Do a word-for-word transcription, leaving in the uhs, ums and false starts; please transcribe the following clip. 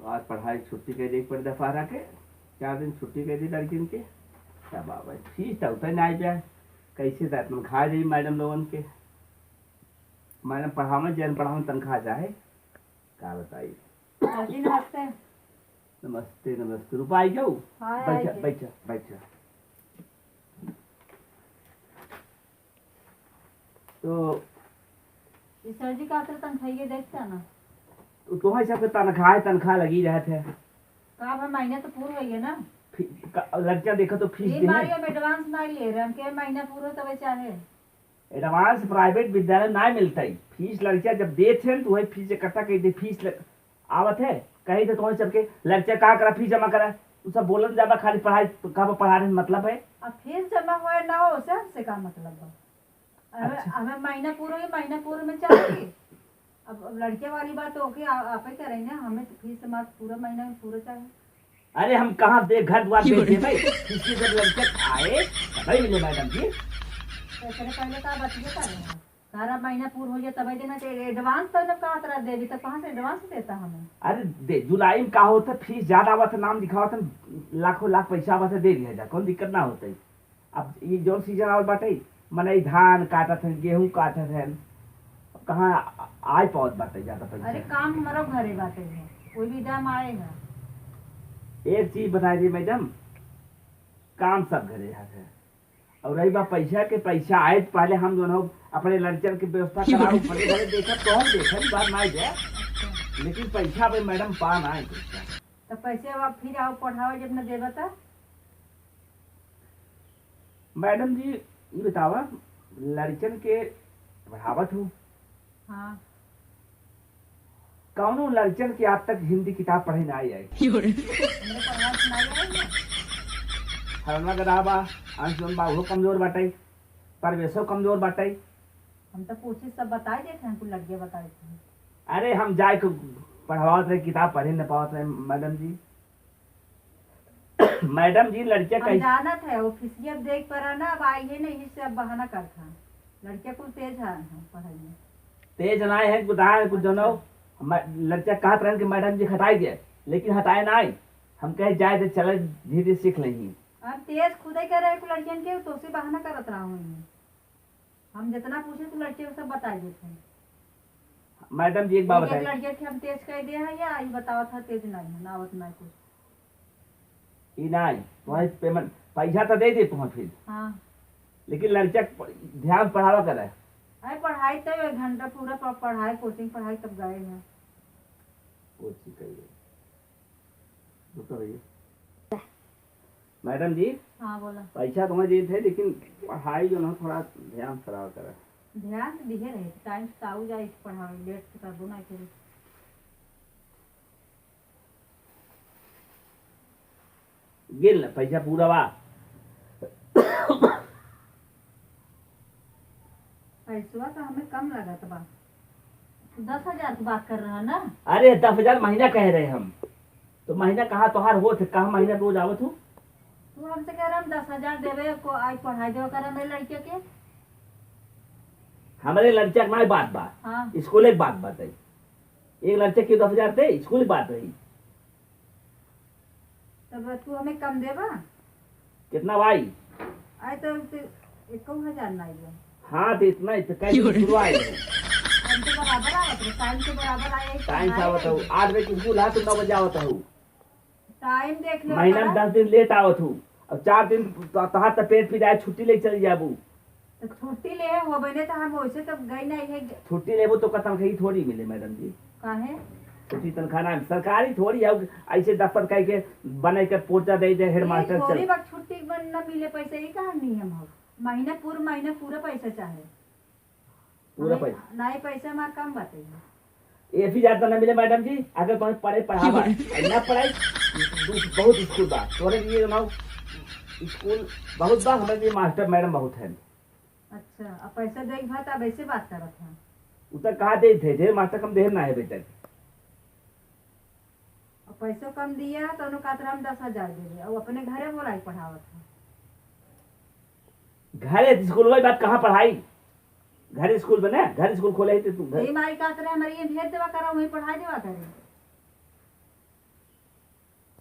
आज पढ़ाई छुट्टी कइ देइ के पड़ी दफारा के, चार दिन छुट्टी कइ देइ लड़किन के। तब आवे, फीस तो उतना ना आइ पाए, कैसे तो तनख्वाह देइ मैडम लोगन के। मैडम पढ़ावे, जन पढ़ावे तनख्वाह चाहे, का बताई। सर जी, नमस्ते। नमस्ते, नमस्ते। रूपा, आई जाओ। हाँ, बैठा, आई गई। बैठा, बैठा। तो ई सर जी का तरह तनख्वाहिए देखता ना। तो तोहर सबके तनख्वाह, तनख्वाह लगी रहत है। का अब महीना तो पूरा होइए ना। फी-, का, लड़का देखो तो फीस ई दे। बारी अब एडवांस ना ले रहे, हमके महीना पूरा तबे चाहे। एडवांस प्राइवेट विद्यालय ना मिलता है। फीस लड़का जब देत है तो वही फीस इकट्ठा कर दे, फीस ल-, आवत है, कही तो तोहरे सबके लड़का का करा, फीस जमा करा, उ सब बोलन ज्यादा, खाली पढ़ाई, का पढ़ा रहे मतलब है। अब फीस जमा होए ना हो, उसे हमसे का मतलब बा? हमें, अच्छा। हमें महीना पूरा ही महीना पूरा में चाहिए। अब, अब लड़के वाली बात तो ओके, आ-, आपे करे ना, हमें तो फीस हमार पूरा महीना में पूरा चाहिए। अरे हम कहाँ दे, घर द्वार बेच दे भाई, फीस जब लड़के आए तभी मिले मैडम जी। तो एकरे पहले का बतिया कर रहे हैं? सारा महीना पूरा हो जाए तबे देना चाहिए। एडवांस तो जब कहा तरह देवी तो कहाँ से एडवांस देता हमें? अरे दे, जुलाई में का होता, फीस ज्यादा आवत है, नाम लिखावत है, लाखों लाख पैसा आवत है, दे दिया जा, कौन दिक्कत ना होता है। अब ये जौन सीजन आवत बाटे, मनई धान काटत हैं, गेहूं काटत हैं, अब कहाँ आ-, आइ पावत बाटे ज्यादा पैसा। अरे काम हमारो घरे बाटे है, कोई भी दाम आए ना। एक चीज बताई दी मैडम, काम सब घरे हाथ है। और रही बात पैसा के, पैसा आए तो पहले हम दोनों अपने लड़कन के व्यवस्था कराओ, अपने घरे देखा तो हम देखा, ई बात ना आए जाए। लेकिन पैसा पे मैडम पा ना आए पैसा। तो पैसे अब आप फिर आओ पढ़ाओ जब न देबा तो? मैडम जी, ई बतावा, लड़कन के पढ़ावत हूँ। हाँ। कौनो लड़कन के आज तक हिंदी किताब पढ़े ना आई आई? हमरे पढ़ावत ना आई आई ना। हरना गधा बा, अंशुमन बा, उहो कमजोर बाटे, परवेशो कमजोर बाटे। हम तो कोशिश सब बताई देते हैं, कुल लड़के बताए थे। अरे हम जाए के पढ़वावत रहे, किताब पढ़े न पावत रहे मैडम जी। मैडम जी, लड़के हम कैसे जानत है, वो खिसियत देख पड़ा ना, अब आई है ना, इससे अब बहाना करता। लड़के कुल तेज है, हैं पढ़ाई में। तेज ना है, कुछ है, कुछ जनो। अच्छा। हम लड़के कहत रहन कि मैडम जी हटाई दे, लेकिन हटाए ना आई। हम कहे जाए दे, चले धीरे सीख लेही। अब तेज खुदे कह रहे कुल लड़कियन के, तो से बहाना करत रहा हूँ। हम जितना पूछे तो लड़के सब बताई देते हैं। मैडम जी, एक बात एक, एक बताई। लड़के के हम तेज कह दे हैं या ई बतावत है तेज नहीं है, ना आवत ना कुछ। ई नहीं, तुम्हारे पेमेंट, पैसा तो दे दे तुम्हें फिर। हाँ। लेकिन लड़का प-, ध्यान पढ़ावा करे। अरे पढ़ाई तो एक घंटा पूरा प-, पढ़ाई, कोचिंग पढ़ाई तब गए हैं। कोचिंग करिए। रुको भैया। मैडम जी, हाँ, बोला। पैसा तो मैं देत है, लेकिन पढ़ाई जो ना थोड़ा ध्यान से रहा करा। ध्यान तो दिहे रहे, टाइम से आऊ जाए, पढ़ावे लेट से करबो ना करे। गेल ना, पैसा पूरा बा। पैसवा तो हमें कम लागत बा। तू दस हजार की बात कर रहा ना? अरे, दस हजार महीना कह रहे हम, तो महीना कहाँ तोहार होत है, कहाँ महीना रोज आवत हूँ? तू हमसे कह रहा हम दस हजार देवे को, आज पढ़ाई देवे करा मेरे लड़के के। हमारे लड़का के ना बात बा, हाँ। स्कूल एक बात बात है। एक लड़के के दस हजार दे, स्कूल की बात रही। तब तू हमें कम देबा? कितना भाई? आए तो, तो एको हजार ना आइबा। हाँ, तो इतना ही तो कह दे, शुरू आए हो। टाइम के बराबर आवत रहे, टाइम के बराबर आए, टाइम से आवत हो, आठ बजे के स्कूल है, तो नौ बजे आवत हो। टाइम देख ले महीना में पड़ा। दस दिन लेट आवत हो, अब चार दिन तो, तोहार तो पेट पिराए, छुट्टी ले चल जाबू। तो छुट्टी ले हो बने तो हम वैसे तो गई नहीं है। छुट्टी लेबो तो का तनख्वाह थोड़ी मिले मैडम जी। काहे? छुट्टी तनख्वाह ना, सरकारी थोड़ी है, ऐसे दफ्तर कह के बने के पोर्चा दे दे ये हेडमास्टर थोड़ी चल। बात छुट्टी बन न मिले पैसे, ये कहाँ नियम हो? महीना पूरा, महीना पूरा पैसा चाहे। पूरा हमें पैसा। नहीं, पैसा हमार कम बाटे। ये भी ज्यादा ना मिले मैडम जी, अगर तुम्हें पढ़े पढ़ावा, और ना पढ़ाई, दू-, बहुत स्कूल बा, तोरे लिए बनाओ स्कूल बहुत बा, हमारे लिए मास्टर मैडम बहुत है। अच्छा, अब पैसा देख भा तब ऐसे बात करत है। उ तो कहा दे थे, ढेर मास्टर कम देर ना है बेटा। अब पैसो कम दिया तो उन्होंने कहत रहा हम दस हजार देबे, अब अपने घरे बोलाई पढ़ावत है। घरे स्कूल वाली बात कहाँ पढ़ाई? घरे स्कूल बने, घर स्कूल खोले है तो तू घर। यही माई कहत रहे हमारे ये भेज देवा करा, वहीं पढ़ाई देवा करे।